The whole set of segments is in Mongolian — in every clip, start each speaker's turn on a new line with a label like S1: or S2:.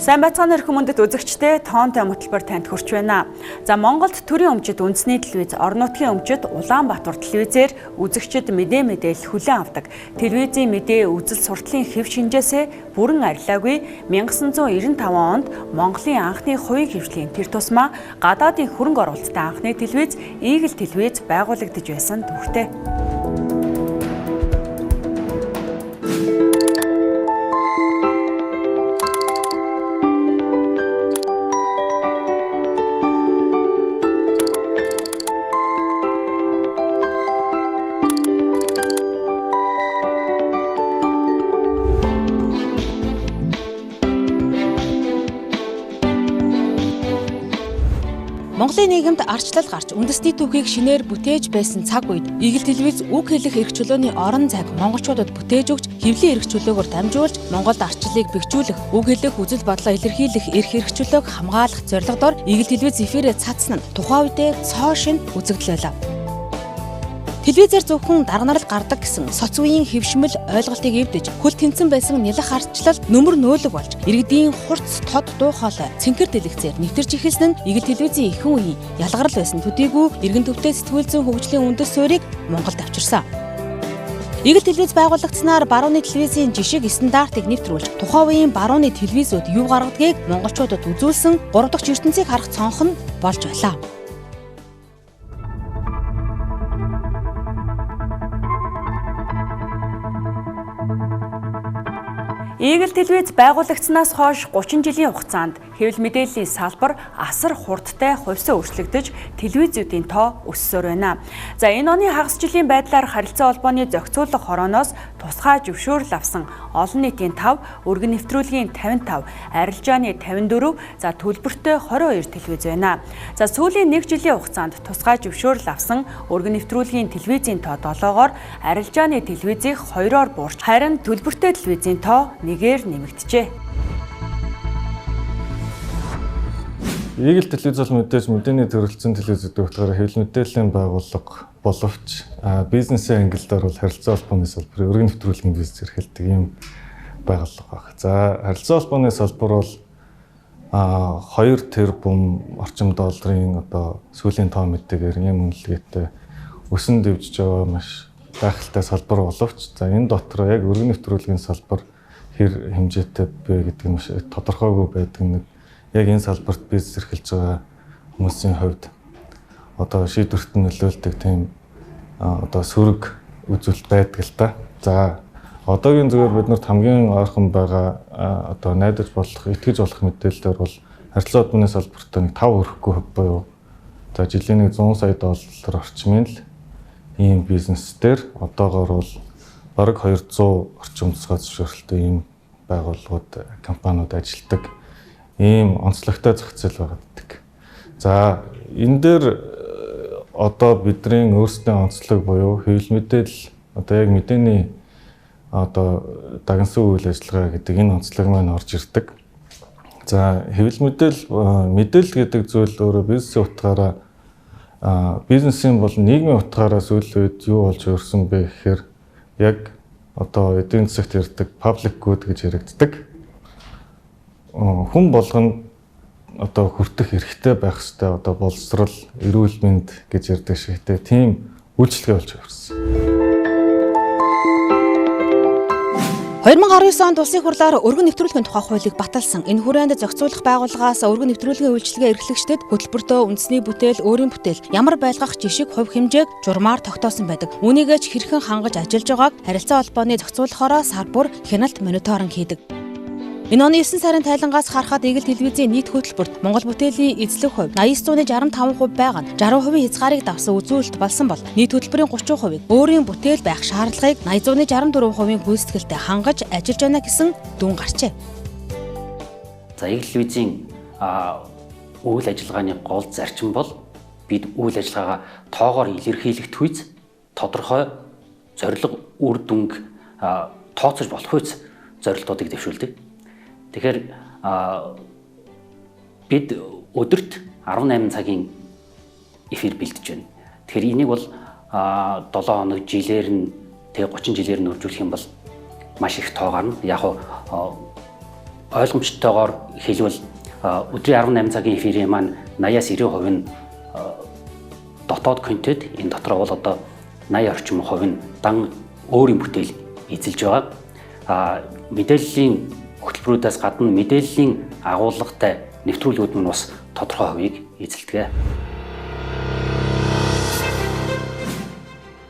S1: Сайн байцгаана уу хүмүүндэт үзэгчдээ, тоонтой хөтөлбөр танд хүрч байна. За, Монголд төрийн өмчит үндэсний телевиз, орон нутгийн өмчит Улаанбаатар телевизээр үзэгчид мэдээ мэдээлэл хүлээн авдаг. Телевизийн мэдээ үзэл суртлын хэв шинжээсээ бүрэн арилаагүй 1995 онд Монголын анхны хувийн хэвшлийн тэр тусмаа гадаадын хөрөнгө оруулалттай анхны телевиз Eagle телевиз байгуулагдаж байсан түүхтэй.
S2: Монголын нийгэмд арчлал гарч үндэсний түүхийг шинээр бүтээж байсан цаг үед Eagle телевиз үг хэлэх эрх чөлөөний орон зайг монголчуудад бүтээж өгч, хэвлийн эрх чөлөөгөөр дамжуулж Монголд арчлалыг бэхжүүлэх, үг хэлэх, үзэл бодлоо илэрхийлэх эрх чөлөөг хамгаалах зорилгодоор Eagle телевиз эфирээ цацсан нь тухайн үедээ цоо шинэ үзэгдэл байлаа. Телевизээр зөвхөн дарга нар л гардаг гэсэн соц үеийн хэвшмэл ойлголтыг эвдэж, хөл тэнцэн байсан нялх арчлал нөмөр нөөлөг болж, иргэдийн хурц тод дуу хоолой цэнхэр дэлгэцээр нэвтэрч эхэлсэн нь Eagle телевизийн ихэнх үеийн ялгарл байсан төдийгүй эргэн төвтэй сэтгүүл зүйн хөгжлийн үндэс суурийг Монголд авчирсан. Eagle телевиз байгуулагдсанаар барууны телевизийн жишг стандартыг нэвтрүүлж, тухайн үеийн барууны телевизүүд юу гаргадгийг монголчуудад үзүүлсэн 3 дахь ертөнцийг харах цонх нь болж байлаа.
S1: Eagle телевиз байгуулагдсанаас хойш 30 жилийн хугацаанд хэвлэл мэдээллийн салбар асар хурдтай хувьсаа өөрчлөгдөж, телевизүүдийн тоо өссөөр байна. За, энэ оны хагас жилийн байдлаар харилцан холбооны зохицуулах хорооноос тусгай зөвшөөрөл авсан олон нийтийн 5, өргөн нэвтрүүлгийн 55, арилжааны 54, за төлбөртэй 22 телевиз байна. За, сүүлийн 1 жилийн хугацаанд тусгай зөвшөөрөл авсан өргөн нэвтрүүлгийн телевизийн тоо 7-оор, арилжааны телевизийг 2-оор буурч, харин төлбөртэй телевизийн тоо 1-ээр нэмэгджээ.
S3: Eagle телевиз бол мэдээж мэдээний төрөлцсөн телевизүүд утгаараа хэвлэл мэдээллийн байгууллага боловч бизнесийн ангилдаар бол харилцан холбооны салбарын өргөн нэвтрүүлгийн бизнес эрхэлдэг ийм байгууллага баг. За, харилцан холбооны салбар бол 2 тэрбум орчим долларын одоо сүүлийн тоо мэдээгээр ийм үнэлгээтэй өсөн дэвжиж байгаа маш гайхалтай салбар боловч за энэ дотор яг өргөн нэвтрүүлгийн салбар хэр хэмжээтэй бэ гэдэг нь маш тодорхойгүй байдаг. Нэг яг энэ салбарт бизнес эрхэлж байгаа хүмүүсийн хувьд одоо шийдвэрт нь нөлөөлдөг тийм одоо сөрөг үзүүлэлт байдаг л та. За, одоогийн зүгээр бид нарт хамгийн ойрхон байгаа одоо найдаж болох, итгэж болох мэдээллээр бол харилцан холбооны салбарт нэг 5 хүрэхгүй хувь буюу за жилийн нэг 100 сая доллар орчмын л ийм бизнес дээр одоогоор бол бараг 200 орчим тусгай зөвшөөрөлтэй ийм байгууллагууд, компаниуд ажилладаг ийм онцлогтой зах зээл байгаа гэдэг. За, энэ дээр одоо бидний өөрсдийн онцлог буюу хэвлэл мэдээлэл одоо яг мэдээний одоо дагнсан үйл ажиллагаа гэдэг энэ онцлог маань орж ирдэг. За, хэвлэл мэдээлэл мэдээлэл гэдэг зүйл өөрөө бизнесийн утгаараа бизнесийн бол нийгмийн утгаараа сүүлийн үед юу болж өрсөн бэ гэхээр яг одоо эдийн засагт ярьдаг public good гэж яригддаг. Хүн болгоно одоо хүртэх эрхтэй байх ёстой одоо боловсрал, эрүүл мэнд гэж ярьдаг шигтэй тийм үйлчлэгээ болж ирсэн.
S2: 2019 онд улсын хурлаар өргөн нэвтрүүлгийн тухай хуулийг баталсан. Энэ хүрээнд зохицуулах байгууллагаас өргөн нэвтрүүлгийн үйлчилгээ эрхлэгчдэд хөтөлбөртөө үндэсний бүтээл, өөрийн бүтээл ямар байлгах жишг хувь хэмжээг журмаар тогтоосон байдаг. Үүнийгээ ч хэрхэн хангаж ажиллаж байгааг харилцан холбооны зохицуулахаараа сар бүр хяналт мониторинг хийдэг. Энэ оны 9 сарын тайлангаас харахад Eagle телевизийн нийт хөтөлбөрт Монгол бүтээлийн эзлэх хувь 89.65% байгаа нь 60% хязгаарыг давсан үзүүлэлт болсон бол нийт хөтөлбөрийн 30%-ийг өөрийн бүтээл байх шаардлагыг 80.64% гүйцэтгэлтэй хангаж ажиллаж байна гэсэн дүн гарчээ.
S4: За, Eagle телевизийн үйл ажиллагааны гол зарчим бол бид үйл ажиллагаагаа тоогоор илэрхийлэх үйц тодорхой зорилго, үр дүнг тооцож болох үйц зорилтуудыг дэвшүүлдэг. Тэгэхээр бид өдөрт 18 цагийн эфир бэлдэж байна. Тэгэхээр энийг бол 7 хоног жилээр нь тэгээ 30 жилээр нь үржүүлэх юм бол маш их тоо гарна. Яг нь Ойлгомжтойгоор хэлбэл өдрийн 18 цагийн эфирийн маань 80-аас 90% нь дотоод контент, энэ дотор бол одоо 80 орчим хувь нь дан өөрийн бүтээл эзэлж байгаа. Мэдээллийн хөтөлбөрүүдээс гадна мэдээллийн агуулгатай нэвтрүүлгүүд нь бас тодорхой хувийг эзэлдэг.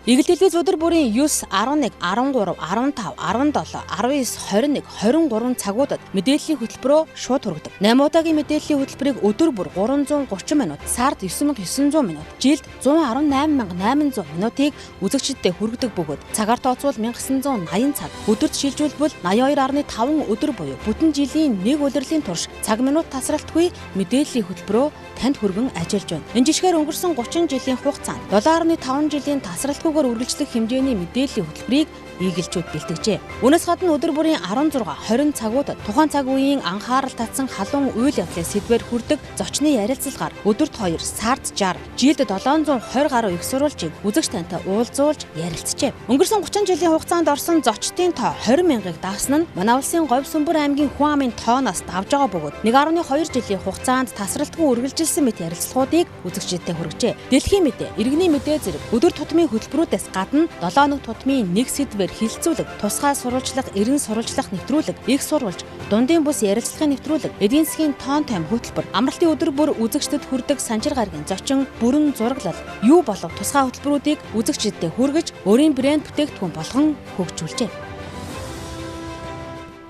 S2: Игэл телевиз өдөр бүрийн 9, 11, 13, 15, 17, 19, 21, 23 цагуудад мэдээллийн хөтөлбөрөө шууд хүргэдэг. 8 удаагийн мэдээллийн хөтөлбөрийг өдөр бүр 330 минут, сард 9900 минут, жилд 118800 минутыг үзэгчдэд хүргэдэг бөгөөд цагаар тооцвол 1980 цаг, өдөрт шилжүүлбэл 82.5 өдөр буюу бүтэн жилийн нэг улирлын турш цаг минут тасралтгүй мэдээллийн хөтөлбөрөө танд хүргэн ажиллаж байна. Энэ жишгээр өнгөрсөн 30 жилийн хугацаанд 7.5 жилийн тасралтгүй үргэлжлэх хэмжээний мэдээллийн хөтөлбөрийг ийгэлчүүд бэлтгэжээ. Үүнээс гадна өдөр бүрийн 16, 20 цагуудад тухайн цаг үеийн анхаарал татсан халуун үйл явдлын сэдвээр хүрдэг зочны ярилцлагаар өдөрт 2, сард 60, жилд 720 гаруй их сурвалжийг үзэгч тантай уулзуулж ярилцжээ. Өнгөрсөн 30 жилийн хугацаанд орсон зочдын тоо 20 мянгаыг давсан нь манай улсын Говь Сүмбэр аймгийн хүн амын тооноос давж байгаа бөгөөд 1.2 жилийн хугацаанд тасралтгүй үргэлжилсэн мэт ярилцлагуудыг үзэгчдэд хүргэжээ. Дэлхийн мэдээ, иргэний мэдээ зэрэг өдөр тутмын хөтөлбөрүүдээс гадна 7 хоног тутмын нэг сэдвээр хилцүүлэг, тусгай сурвалжлах, эрен сурвалжлах нэвтрүүлэг, их сурвалж, дундын бүс ярилцлагын нэвтрүүлэг, эдийн засгийн тоон тойм хөтөлбөр, амралтын өдөр бүр үзэгчдэд хүрдэг санчир гарагийн зочин, бүрэн зураглал, юу болов тусгай хөтөлбөрүүдийг үзэгчдэд хүргэж, өөрийн брэнд бүтээгдэхүүн болгон хөгжүүлжээ.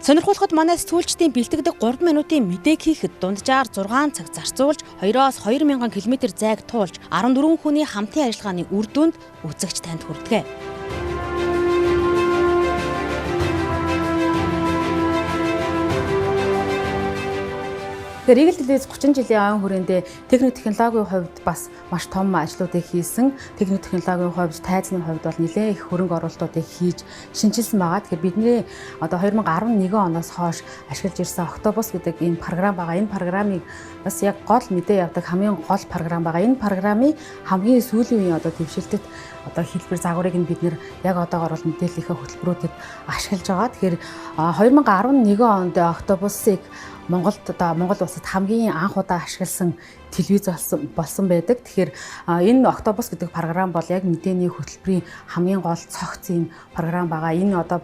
S2: Сонирхуулахад манай сэтгүүлчдийн бэлтгэдэг 3 минутын мэдээг хийхэд дунджаар 6 цаг зарцуулж 2-оос 2000 км зайг туулж 14 хүний хамтын ажиллагааны үр дүнд үзэгч танд хүрдэг.
S5: Тэгэхээр Игэл телевиз 30 жилийн ойн хүрээндээ техник технологийн хувьд бас маш том ажлуудыг хийсэн. Техник технологийн хувьд, тайзны хувьд бол нэлээд их хөрөнгө оруулалтуудыг хийж шинэчилсэн байгаа. Тэгэхээр бидний одоо 2011 оноос хойш ашиглаж ирсэн Octopus гэдэг энэ програм байгаа. Энэ програмыг бас яг гол мэдээ явдаг хамгийн гол програм байгаа. Энэ програмын хамгийн сүүлийн үеийн одоо дэвшилтэт одоо хэлбэр загварыг нь бид нэр яг одоогор бол мэдээллийнхээ хөтөлбөрүүдэд ашиглаж байгаа. Тэгэхээр 2011 онд Octopus-ыг Монголд одоо Монгол улсад хамгийн анх удаа ашигласан телевиз болсон байдаг. Тэгэхээр энэ Octopus гэдэг програм бол яг мэдээний хөтөлбөрийн хамгийн гол цогц юм програм байгаа. Энэ одоо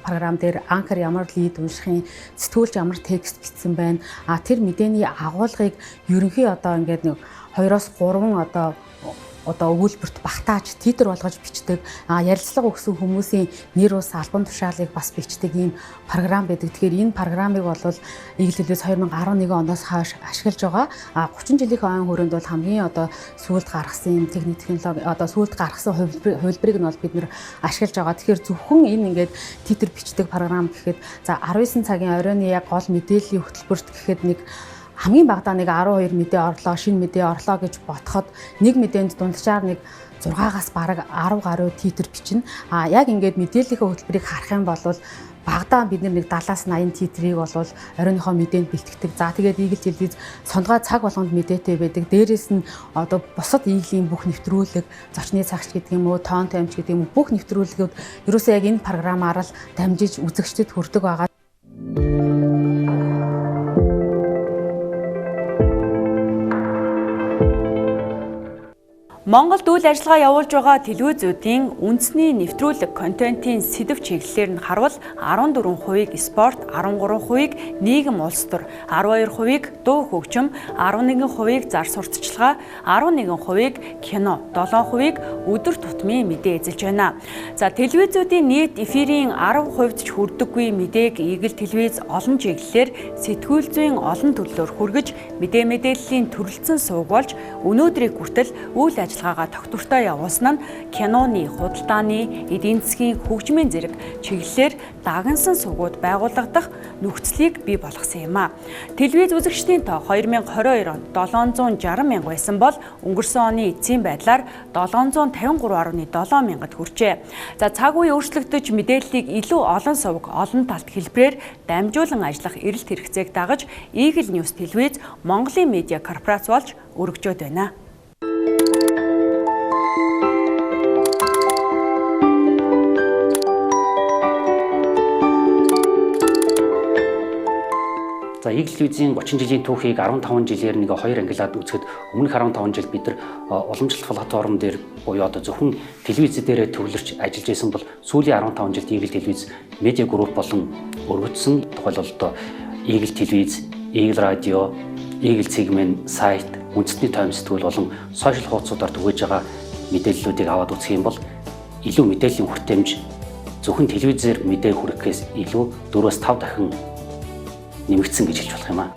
S5: програм дээр анкер ямар лид уншихын, сэтгүүлч ямар текст бичсэн байна. А тэр мэдээний агуулгыг ерөнхий одоо ингээд нэг 2-оос 3 одоо өгүүлбэрт багтааж титр болгож бичдэг, ярилцлага өгсөн хүмүүсийн нэр ус албан тушаалыг бас бичдэг ийм програм байдаг. Тэгэхээр энэ програмыг бол Игэл телевиз 2011 оноос хойш ашиглаж байгаа. 30 жилийн ойн хүрээнд бол хамгийн одоо сүүлд гаргасан юм техник технологи одоо сүүлд гаргасан хувилбарыг нь бол бид нэр ашиглаж байгаа. Тэгэхээр зөвхөн энэ ингээд титр бичдэг програм гэхэд за 19 цагийн оройн яг гол мэдээллийн хөтөлбөрт гэхэд нэг хамгийн багадаа нэг 12 мэдээ орлоо, шинэ мэдээ орлоо гэж бодоход нэг мэдээнд дунджаар нэг 6-аас бараг 10 гаруй титр бичнэ. А яг ингээд мэдээллийнхээ хөтөлбөрийг харах юм бол багадаа бид нэг 70-аас 80 титрийг бол оройнхоо мэдээнд бэлтгэдэг. За тэгээд Игэл телевиз сондгой цаг болгонд мэдээтэй байдаг. Дээрээс нь одоо бусад ийглийн бүх нэвтрүүлэг, зочны цагч гэдэг юм уу, тоон таймч гэдэг юм уу бүх нэвтрүүлгүүд ерөөсөө яг энэ програмаар л дамжиж үзэгчдэд хүрдэг байгаа.
S1: Монголд үйл ажиллагаа явуулж байгаа телевизүүдийн үндэсний нэвтрүүлэг контентын сэдэв чиглэлээр нь харвал 14%-ийг спорт, 13%-ийг нийгэм улс төр, 12%-ийг дуу хөгжим, 11%-ийг зар сурталчилгаа, 11%-ийг кино, 7%-ийг өдөр тутмын мэдээ эзэлж байна. За телевизүүдийн нийт эфирийн 10%-д ч хүрдэггүй мэдээг Игэл телевиз олон чиглэлээр сэтгүүл зүйн олон төрлөөр хүргэж мэдээ мэдээллийн төрөлцсөн сувг болж өнөөдрийг хүртэл үйл ажиллагаагаа тогтвортой явуулсан нь киноны, худалдааны, эдийн засгийн хөгжмийн зэрэг чиглэлээр дагнсан сувгууд байгуулагдах нөхцөлийг бий болгосон юм а. Телевиз үзэгчдийн тоо 2022 онд 760 мянга байсан бол өнгөрсөн оны эцсийн байдлаар 753.7 мянгад хүрчээ. За цаг үе өөрчлөгдөж мэдээллийг илүү олон сувг, олон талт хэлбэрээр дамжуулан ажиллах эрэлт хэрэгцээг дагаж Eagle News телевиз Монголын медиа корпорац болж өргөжөөд байна.
S4: За Eagle телевизийн 30 жилийн түүхийг 15 жилээр нэг хоёр ангилаад үзэхэд өмнөх 15 жил бид нар уламжлалт платформ дээр буюу одоо зөвхөн телевиз дээрээ төвлөрч ажиллаж байсан бол сүүлийн 15 жилд Eagle телевиз медиа групп болон өргөдсөн. Тухайлбал одоо Eagle телевиз, Eagle радио, Eagle цэгмэн сайт, үндэсний тойм сэтгүүл болон сошиал хуудасуудаар түгээж байгаа мэдээллүүдийг аваад үзэх юм бол илүү мэдээллийн хүртээмж зөвхөн телевизээр мэдээ хүргэхээс илүү 4-5 дахин нэмэгдсэн гэж хэлж болох юм аа.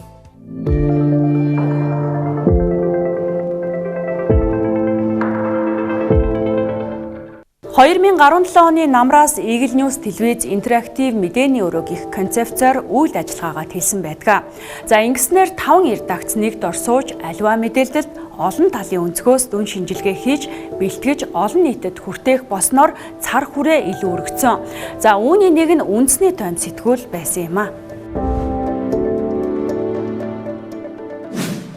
S1: 2017 оны намраас Eagle News телевиз интерактив мэдээний өрөө гих концепцоор үйл ажиллагаагаа тэлсэн байдаг. За ингэснээр 5 редакц нэг дор сууж аливаа мэдээлэлд олон талын өнцгөөс дүн шинжилгээ хийж бэлтгэж олон нийтэд хүртээх болсноор цар хүрээ илүү өргөцсөн. За үүний нэг нь үндэсний тойм сэтгүүл байсан юм а.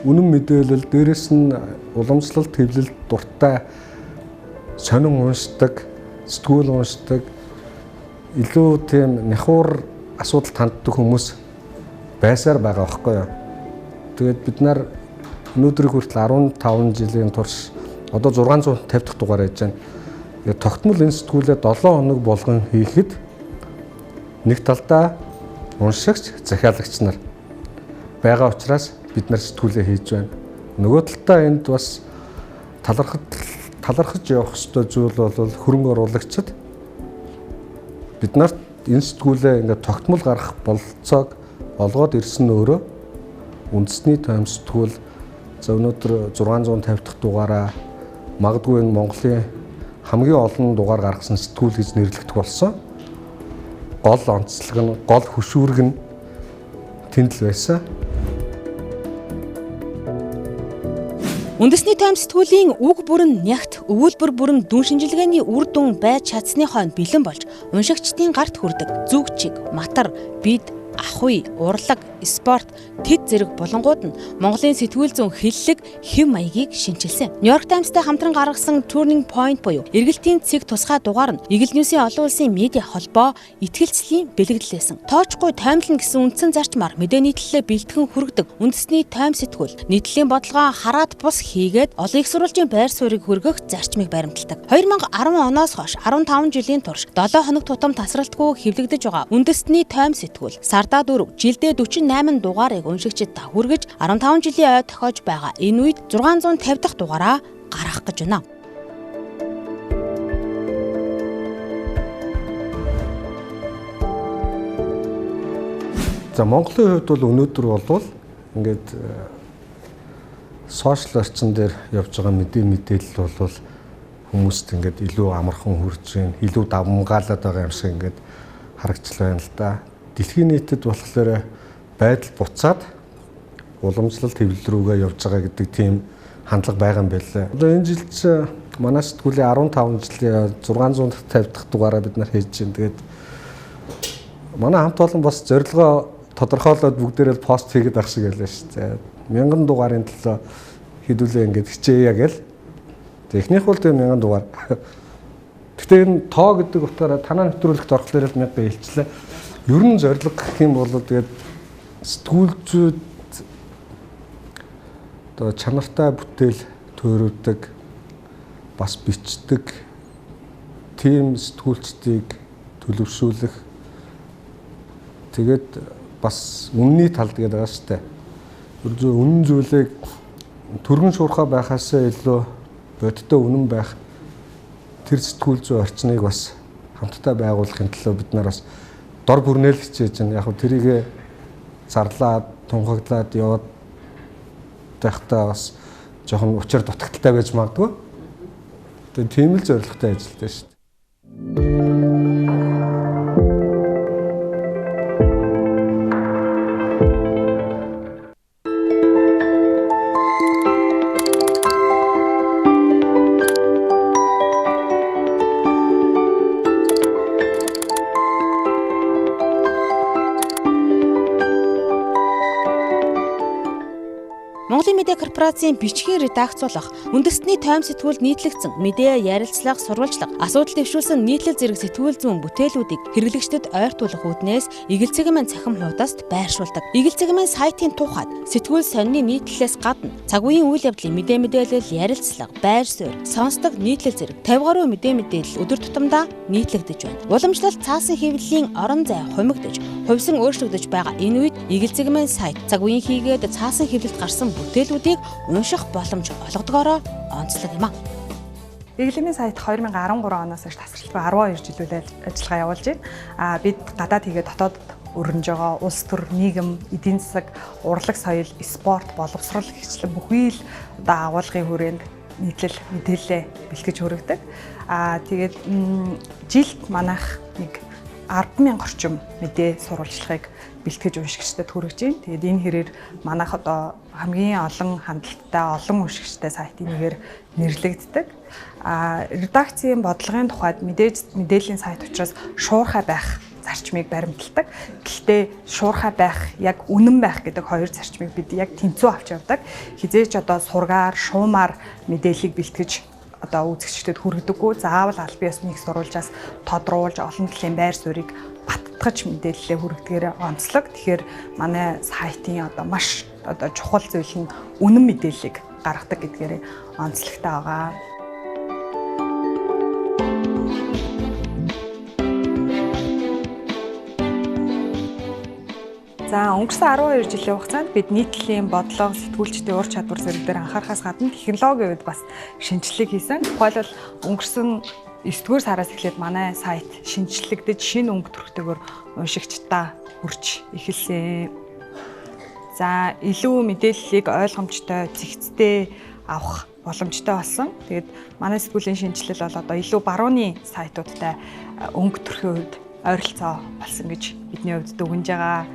S6: Үнэн мэдээлэл, дээрэс нь уламжлалт хэвлэлд дуртай сонин уншдаг, сэтгүүл уншдаг, илүү тийм няхуур асуудалд ханддаг хүмүүс байсаар байгаа байхгүй юу. Тэгээд бид нар өнөөдрийг хүртэл 15 жилийн турш одоо 650 дахь дугаар яаж байна. Тэгээд тогтмол энэ сэтгүүлээ 7 хоног болгон хийхэд нэг талдаа уншигч, захиалагч нар байгаа учраас бид нар сэтгүүлээ хийж байна. Нөгөө талдаа энд бас талархаж явах ёстой зүйл бол хөрөнгө оруулагчид бид нарт энэ сэтгүүлээ ингээд тогтмол гаргах бололцоог олгоод ирсэн нь өөрөө үндэсний тойм сэтгүүл. За өнөөдөр 650 дахь дугаараа магадгүй энэ Монголын хамгийн олон дугаар гаргасан сэтгүүл гэж нэрлэгдэх болсон. Гол онцлог нь, гол хөшүүрэг нь тэнд л байсан.
S2: Үндэсний тойм сэтгүүлийн үг бүрэн нягт, өгүүлбэр бүрэн дүн шинжилгээний үр дүн байж чадсны хойно бэлэн болж уншигчдын гарт хүрдэг. Зүг чиг, матар, бид, ахуй, урлаг, спорт, тэд зэрэг булангууд нь Монголын сэтгүүл зүйн хэллэг хэв маягийг шинчилсэн. Нью-Йорк Таймстай хамтран гаргасан Turning Point буюу эргэлтийн цэг тусгай дугаар нь Eagle News-ийн олон улсын медиа холбоо итгэлцлийн бэлэгдэл байсан. Тоочгүй тоймлно гэсэн үндсэн зарчмаар мэдээ нийтлэлээ бэлтгэн хүргэдэг үндэсний тойм сэтгүүл нийтлэлийн бодлогоо хараат бус хийгээд олон их сурвалжийн байр суурийг хүргэх зарчмыг баримталдаг. 2010 оноос хойш 15 жилийн турш 7 хоног тутам тасралтгүй хэвлэгдэж байгаа үндэсний тойм сэтгүүл сардаа 4 жилдээ 48 дугаарыг уншигчид хүргэж 15 жилийн ой тохиож байгаа. Энэ үед 650 дахь дугаараа гаргах гэж байна.
S6: За Монголын хувьд бол өнөөдөр бол ингээд сошиал орчин дээр явж байгаа мэдээлэл бол хүмүүст ингээд илүү амархан хүрж байна, илүү давмгаалаад байгаа юм шиг ингээд харагчлаа байна л да. Дэлхийн нийтэд болохоор байдал буцаад уламжлалт хэвлэл рүүгээ явж байгаа гэдэг тийм хандлага байгаа юм байлаа. Одоо энэ жил чинь манай сэтгүүлийн 15 жилийн 650 дахь дугаараа бид нар хийж байна. Тэгээд манай хамт олон бас зорилгоо тодорхойлоод бүгдээрээ пост хийгээд ах шиг байлаа шүү дээ. 1000 дугаарын төлөө хэдүүлээ ингээд хичээе гээл. Эхнийх бол тийм 1000 дугаар. Гэхдээ энэ тоо гэдэг утгаараа танаа нэвтрүүлэгт орохлоор л 1000 хэлчлээ. Ер нь зорилго гэх юм бол тэгээд сэтгүүл зүйд одоо чанартай бүтээл төөрөвдөг, бас бичдэг тийм сэтгүүлчдийг төлөвшүүлэх, тэгээд бас үнний талд гэдэг байгаа шүү дээ. Үнэн зүйлийг түргэн шуурхай байхаасаа илүү бодиттой үнэн байх тэр сэтгүүл зүйн орчныг бас хамтдаа байгуулахын төлөө бид нар бас дор бүрнэл хичээж байна. Яг тэрийг зарлаад, тунхаглаад яваад байхдаа бас жоохон учир дутагдaltaй байж магадгүй. Тэгээ тийм л зорилготой ажилтаа шүү дээ.
S2: Монголын Медиа Корпорацийн бичгийн редакцуулах, үндэстний тойм сэтгүүлд нийтлэгдсэн мэдээ, ярилцлага, сурвалжлага, асуудал дэвшүүлсэн нийтлэл зэрэг сэтгүүл зүйн бүтээлүүдийг хэрэглэгчдэд ойртуулах үүднээс Игэл цэгмэн цахим хуудаст байршуулдаг. Игэл цэгмэн сайтын тухайд сэтгүүл сонины нийтлэлээс гадна цаг үеийн үйл явдлын мэдээ мэдээлэл, ярилцлага, байр суурь, сонсдог нийтлэл зэрэг 50 гаруй мэдээ мэдээлэл өдөр тутамдаа нийтлэгдэж байна. Уламжлалт цаасан хэвлэлийн орон зай хумигдаж, хувьсан өөрчлөгдөж байгаа энэ үед Игэл цэгмэн сайт цаг үеийн хийгээд цаасан хэвлэлд гарсан бүтээлүүдийг унших боломж олгодгоороо онцлог юм а.
S7: Игэл сайт 2013 оноос хойш тасралтгүй 12 жилүүл ажиллагаа явуулж байна. А бид гадаад хийгээд дотоод өрнөж байгаа улс төр, нийгэм, эдийн засаг, урлаг соёл, спорт, боловсрол гэгчлэн бүхий л одоо агуулгын хүрээнд нийтлэл мэдээлэлээ бэлтгэж хүргэдэг. Аа тэгээд жилд манайх нэг 10,000 орчим мэдээ сурвалжлагыг бэлтгэж уншигчдад хүргэж байна. Тэгээд энэ хэрээр манайх одоо хамгийн олон хандалттай, олон уншигчтай сайтын нэгээр нэрлэгддэг. А редакцийн бодлогын тухайд мэдээж мэдээллийн сайт учраас шуурхай байх зарчмыг баримталдаг. Гэхдээ шуурхай байх, яг үнэн байх гэдэг хоёр зарчмыг бид яг тэнцүү авч явдаг. Хизээч одоо сургаар, шуумаар мэдээллийг бэлтгэж одоо үзэгчдэд хүргэдэггүй. Заавал аль бие усны их сурвалжаас тодруулж олон талын байр суурийг баттгаж мэдээлэлээ хүргэдгээр онцлог. Тэгэхээр манай сайтын одоо маш одоо чухал зүйл нь үнэн мэдээллийг гаргадаг гэдгээр онцлогтой байгаа. За өнгөрсөн 12 жилийн хугацаанд бид нийтлэлийн бодлого, сэтгүүлчдийн ур чадвар зэрэг дээр анхаарахаас гадна технологийн хувьд бас шинжилгээ хийсэн. Тухайлбал өнгөрсөн 9-р сараас эхлээд манай сайт шинжлэгдэж шинэ өнгө төрхтэйгээр уншигчдаа хүрч эхэлсэн. За илүү мэдээллийг ойлгомжтой, зэгцтэй авах боломжтой болсон. Тэгээд манай сэтгүүлийн шинжилэл бол одоо илүү барууны сайтуудтай өнгө төрхийн хувьд ойролцоо болсон гэж бидний хувьд дүгнэж байгаа.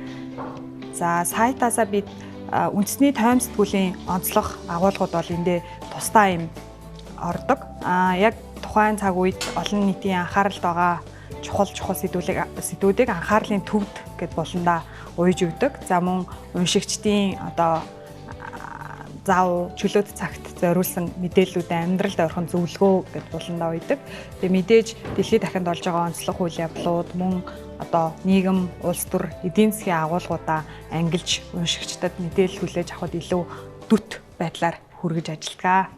S7: За сайтаасаа бид үндэсний тойм сэтгүүлийн онцлог агуулгууд бол эндээ тусдаа юм ордог. А яг тухайн цаг үед олон нийтийн анхааралд байгаа чухал сэдвүүдийг анхаарлын төвд гэд буландаа уйж өгдөг. За мөн уншигчдын одоо зав чөлөөт цагт зориулсан мэдээллүүд амьдралд ойрхон зөвлөгөө гэд буландаа уйдаг. Тэгээ мэдээж дэлхийд дахинд болж байгаа онцлог үйл явдлууд мөн одоо нийгэм, улс төр, эдийн засгийн агуулгуудаа ангилж уншигчдад мэдээлэл хүлээж авахд илүү дүт байдлаар хүргэж ажилладаг.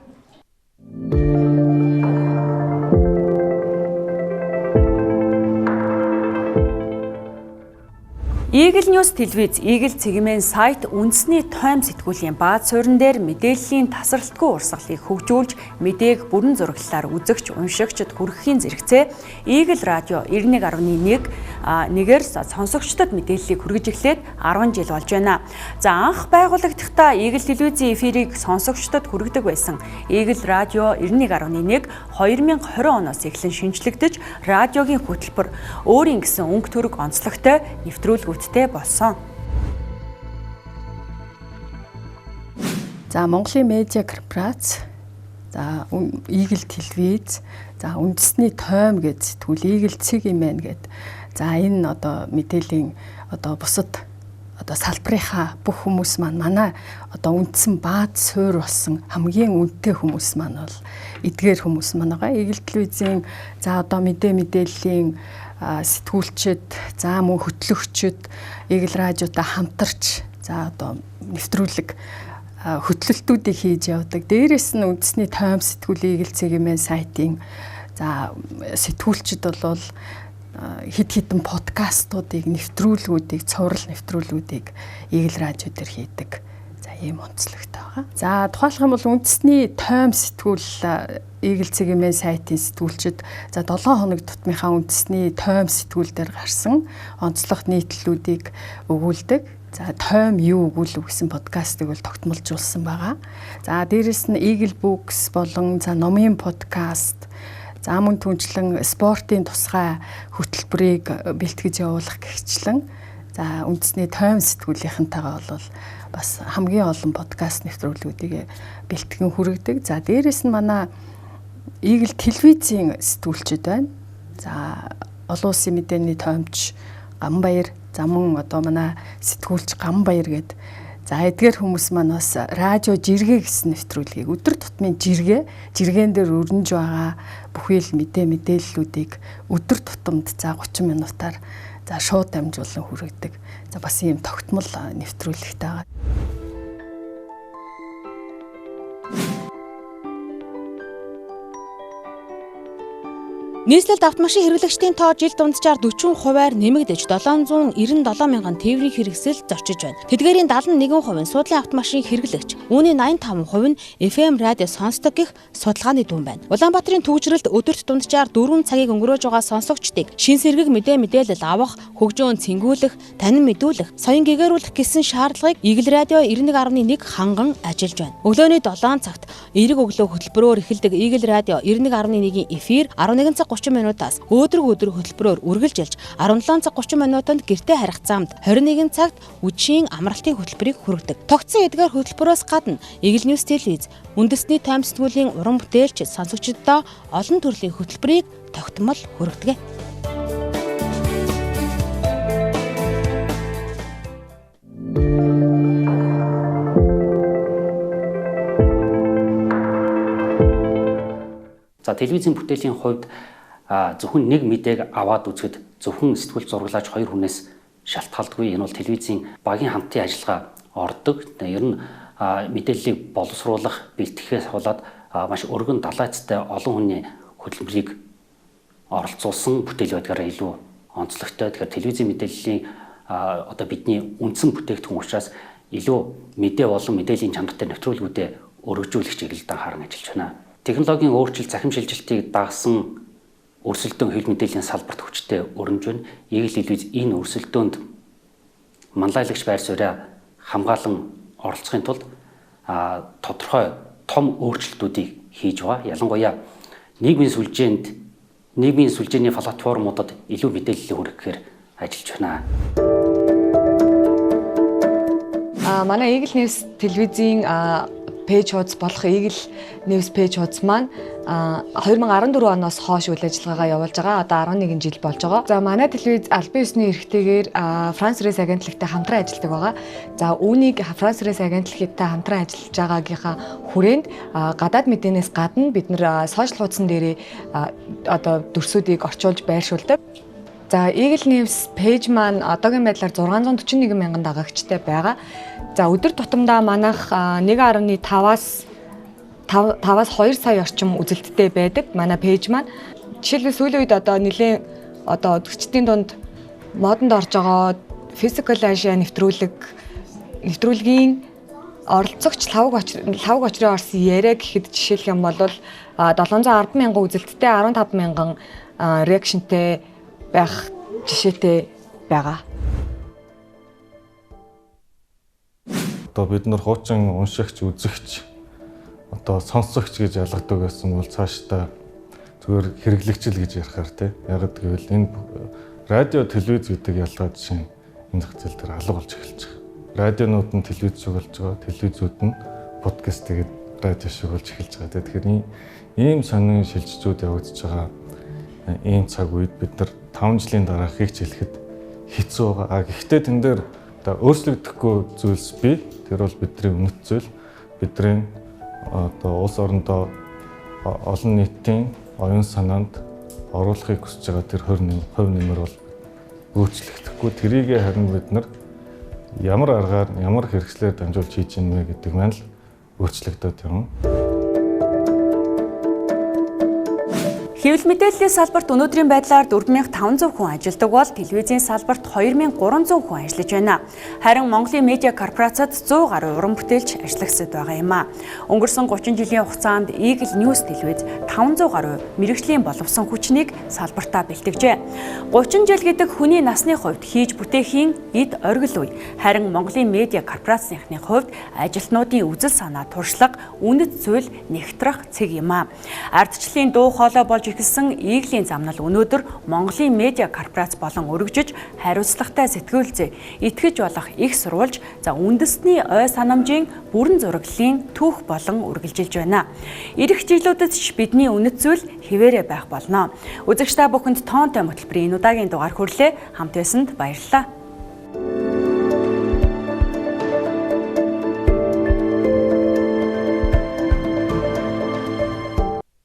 S1: Eagle News телевиз, Eagle цэгмэн сайт үндэсний тойм сэтгүүлийн бааз суурин дээр мэдээллийн тасралтгүй урсгалыг хөгжүүлж мэдээг бүрэн зураглалаар үзэгч, уншигчид хүргэхийн зэрэгцээ Eagle радио 91.1 нэгээр сонсогчдод мэдээллийг хүргэж эхлээд 10 жил болж байна. За анх байгуулагдахдаа Eagle телевизийн эфирийг сонсогчдод хүргэдэг байсан. Eagle радио 91.1 2020 оноос эхлэн шинжлэгдэж радиогийн хөтөлбөр өөрийн гэсэн өнгө төрөг онцлогтой нэвтрүүлгүүттэй болсон.
S8: За Монголын медиа корпорац, за Eagle телевиз, за үндэсний тойм гэж сэтгүүл Eagle цэг юм байна гэд. За энэ одоо мэдээллийн одоо бусад одоо салбарынхаа бүх хүмүүс маань манай одоо үндсэн бааз суур болсон хамгийн үнэтэй хүмүүс маань бол эдгээр хүмүүс маань байгаа. Eagle телевизийн за одоо мэдээ мэдээллийн сэтгүүлчид, за мөн хөтлөгчид Eagle радиотой хамтарч за одоо нэвтрүүлэг хөтлөлтүүдийг хийж явдаг. Дээрээс нь үндэсний тойм сэтгүүл Eagle цэгмэн сайтын за сэтгүүлчид бол хэд хэдэн подкастуудыг, нэвтрүүлгүүдийг, цуврал нэвтрүүлгүүдийг Eagle радио дээр хийдэг. За ийм онцлогтой байгаа. За тухайлах юм бол үндэсний тойм сэтгүүл Eagle цэгмэн сайтын сэтгүүлчид за 7 хоног тутмынхаа үндэсний тойм сэтгүүл дээр гарсан онцлог нийтлэлүүдийг өгүүлдэг. За тойм юу өгүүлв гэсэн подкастыг бол тогтмолжуулсан байгаа. За дээрэс нь Eagle Books болон за номын подкаст, за мөн түнчлэн спортын тусгай хөтөлбөрийг бэлтгэж явуулах гэгчлэн за үндэсний тойм сэтгүүлийнхэнтэйгээ бол бас хамгийн олон подкаст нэвтрүүлгүүдийг бэлтгэн хүргэдэг. За дээрэс нь манай Eagle телевизийн сэтгүүлчид байна. За олон улсын мэдээний тоймч Гамбаяр, за мөн одоо манай сэтгүүлч Гамбаяр гээд За эдгээр хүмүүс маань бас радио жиргээ гэсэн нэвтрүүлгийг өдөр тутмын жиргээ, жиргэн дээр өрнөж байгаа бүхий л мэдээллүүдийг өдөр тутамд за 30 минутаар за шууд дамжуулан хүргэдэг. За бас ийм тогтмол нэвтрүүлэгтэй байгаа.
S2: Нийслэлд автомашин хэрэглэгчдийн тоо жил дунджаар 40%-аар нэмэгдэж 797 мянган тээврийн хэрэгсэл зорчиж байна. Тэдгээрийн 71% нь суудлын автомашин хэрэглэгч, үүний 85% нь FM радио сонсдог гэх судалгааны дүн байна. Улаанбаатарын түгжрэлд өдөрт дунджаар 4 цагийг өнгөрөөж байгаа сонсогчдыг шин сэргэг мэдээлэл авах, хөгжөөн цэнгүүлэх, танин мэдүүлэх, соён гэгэрүүлэх гэсэн шаардлагыг Игэл радио 91.1 ханган ажиллаж байна. Өглөөний 7 цагт эрэг өглөө хөтөлбөрөөр эхэлдэг Игэл радио 91.1-ийн эфир 11 цаг 30 минутаас өөдрөг өдөр хөтөлбөрөөр үргэлжилж 17 цаг 30 минутанд гэртээ харих замд 21 цагт үдшийн амралтын хөтөлбөрийг хүргэдэг. Тогтсон эдгээр хөтөлбөрөөс гадна Игэл Ньюс телевиз үндэсний тойм сэтгүүлийн уран бүтээлч сонсогчдод олон төрлийн хөтөлбөрийг тогтмол хүргэдэг.
S4: За телевизийн бүтээлийн хувьд зөвхөн нэг мэдээг аваад үзэхэд зөвхөн сэтгүүл зураглаач хоёр хүнээс шалтгаалдаггүй. Энэ бол телевизийн багийн хамтын ажиллагаа ордог. Ер нь мэдээллийг боловсруулах, бэлтгэхээс болоод маш өргөн далайцтай олон хүний хөдөлмөрийг оролцуулсан бүтээл байдгаараа илүү онцлогтой. Тэгэхээр телевизийн мэдээллийн одоо бидний үндсэн бүтээгдэхүүн учраас илүү мэдээ болон мэдээллийн чанартай нэвтрүүлгүүдээ өргөжүүлэх чиглэлд анхааран ажиллаж байна. Технологийн өөрчлөлт, цахим шилжилтийг дагасан өрсөлдөөн хэвлэл мэдээллийн салбарт хүчтэй өрнөж байна. Игэл телевиз энэ өрсөлдөөнд манлайлагч байр сууриа хамгаалан оролцохын тулд тодорхой том өөрчлөлтүүдийг хийж байгаа. Ялангуяа нийгмийн сүлжээнд, нийгмийн сүлжээний платформудад илүү мэдээллийг хүргэхээр ажиллаж байна.
S7: Манай Игэл Ньюс телевизийн page хуудас болох Eagle News page хуудас маань 2014 оноос хойш үйл ажиллагаагаа явуулж байгаа. Одоо 11 жил болж байгаа. За манай телевиз албан ёсны эрхтэйгээр France Press агентлагтай хамтран ажилладаг байгаа. За үүнийг France Press агентлагтай хамтран ажиллаж байгаагийнхаа хүрээнд гадаад мэдээнээс гадна бид нэр сошиал хуудсан дээрээ одоо дүрсүүдийг орчуулж байршуулдаг. За Eagle News page маань одоогийн байдлаар 641 мянган дагагчтай байгаа. За өдөр тутамдаа манайх 1.5-аас 2 сая орчим үзэлттэй байдаг. Манай пэйж маань жишээлбэл сүүлийн үед одоо нэлээд одоо үзэгчдийн дунд модонд орж байгаа Physical Asia нэвтрүүлгийн оролцогч лавг очрын орсон яриа гэхэд жишээлх юм бол 710 мянган үзэлттэй 15 мянган реакшнтэй байх жишээтэй байгаа.
S3: Одоо бид нар хуучин уншигч, үзэгч, одоо сонсогч гэж ялгадаг байсан бол цаашдаа зүгээр хэрэглэгч л гэж ярихаар тий. Яг гэвэл энэ радио, телевиз гэдэг ялгаа жишээ энэ зах зээл дээр алга болж эхэлж байгаа. Радионууд нь телевиз шиг болж байгаа, телевизүүд нь подкаст тэгээд радио шиг болж эхэлж байгаа. Тэгэхээр ийм сонин шилжижүүд явагдаж байгаа ийм цаг үед бид нар 5 жилийн дараахыг ч хэлэхэд хэцүү байгаа. А гэхдээ тэн дээр одоо өөрчлөгдөхгүй зүйлс бий. Тэр бол бидний үнэт зүйл, бидний одоо улс орондоо олон нийтийн оюун санаанд оруулахыг хүсэж байгаа тэр 20% нэмэр бол өөрчлөгдөхгүй. Тэрийг харин бид нар ямар аргаар, ямар хэрэгслээр дамжуулж хийж ийн вэ гэдэг маань л өөрчлөгдөд явна.
S1: Хэвлэл мэдээллийн салбарт өнөөдрийн байдлаар 4500 хүн ажилладаг бол телевизийн салбарт 2300 хүн ажиллаж байна. Харин Монголын медиа корпорацид 100 гаруй уран бүтээлч ажиллагсад байгаа юм а. Өнгөрсөн 30 жилийн хугацаанд Eagle News телевиз 500 гаруй мэрэгжлийн боловсон хүчнийг салбартаа бэлтгэжээ. 30 жил гэдэг хүний насны хувьд хийж бүтээхийн эд оргил үе. Харин Монголын медиа корпорацийнхны хувьд ажилтнуудын үзэл санаа туршлага, үнэт зүйл нэгтрах цэг юм а. Ардчлалын дуу хоолой болж эхэлсэн Eagle-ийн замнал өнөөдөр Монголын медиа корпорац болон өргөжиж хариуцлагатай сэтгүүлзээ итгэж болох их сурвалж за үндэсний ой санамжийн бүрэн зураглалын түүх болон үргэлжилж байна. Ирэх жилүүдэд ч бидний үнэт зүйл хэвээрээ байх болно. Үзэгч та бүхэнд тоонтой хөтөлбөрийн энэ удаагийн дугаар хүрлээ. Хамт байсанд баярлалаа.